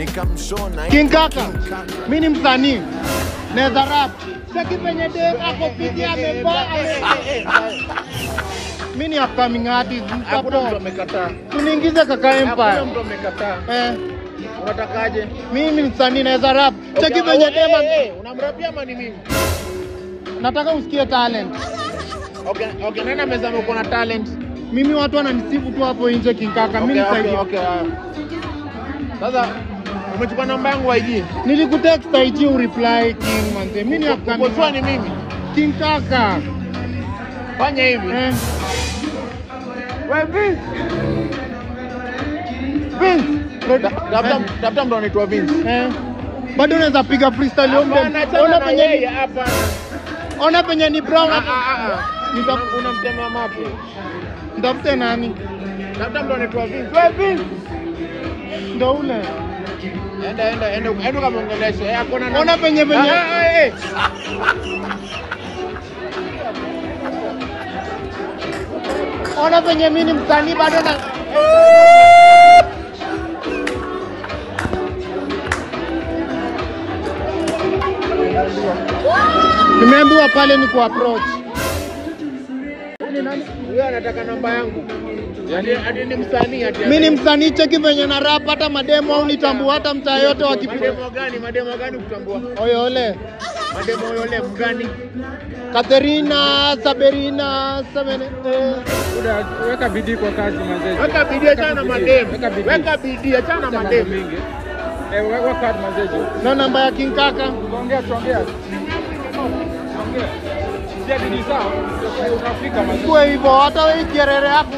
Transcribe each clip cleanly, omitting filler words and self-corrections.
Nikamshona King Kaka, mimi ni msanii. Naweza rap. Cheki penye dem ako pigi amevaa. Mimi ni upcoming artist. Hakuna mtu amekataa. Tuniingize Kaka Empire. Hakuna mtu amekataa. Unatakaje? Mimi ni msanii naweza rap. Cheki penye dem. Unamrapia ama ni mimi? Nataka usikie talent. Okay, nani amesema uko na talent? Mimi watu wananisifu tu hapo nje King Kaka. Mimi nisaidie. Okay. Sasa umechukua namba yangu IG? Nilikutext IG ureply King manze. Mimi ni upcoming. Uko ni mimi? King Kaka. Fanya hivi. Wewe Vince. Vince. Tafuta mtu anaitwa Vince. Bado unaweza piga freestyle yombe. Ona penye ni hapa. Ona penye ni brown. Unamtemea mapi. Ndafute nani? Tafuta mtu anaitwa Vince. Wewe Vince. Ndio ule. Enda kamuongeleshe. Akona nani? Ona penye penye. Ona penye mimi ni msanii bado na nimeambiwa pale ni ku approach. Huyo anataka namba yangu. Yaani hadi ni msanii ati. Mimi ni msanii, cheki venye na rap hata mademo au nitambua hata mtaa yote wakipiga. Mademo gani kutambua? Oyole. Mademo oyole mgani? Katerina, Saberina, Sabene. Weka bidii kwa kazi manzejo. Weka bidii achana na mademo. Weka bidii achana na mademo. Weka hard manzejo. Na namba ya King Kaka. Tuongea. Tia bidii sawa. Unafika manzejo. Kwa hivyo hata wewe kierere yako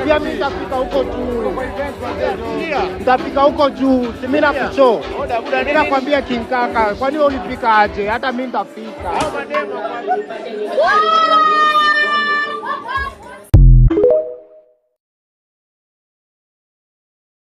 pia mimi nitafika huko juu. Nitafika huko juu. Si mimi nakucho. Mimi nakwambia King Kaka, kwani wewe ulifika aje? Hata mimi nitafika. Hao mademo kwa.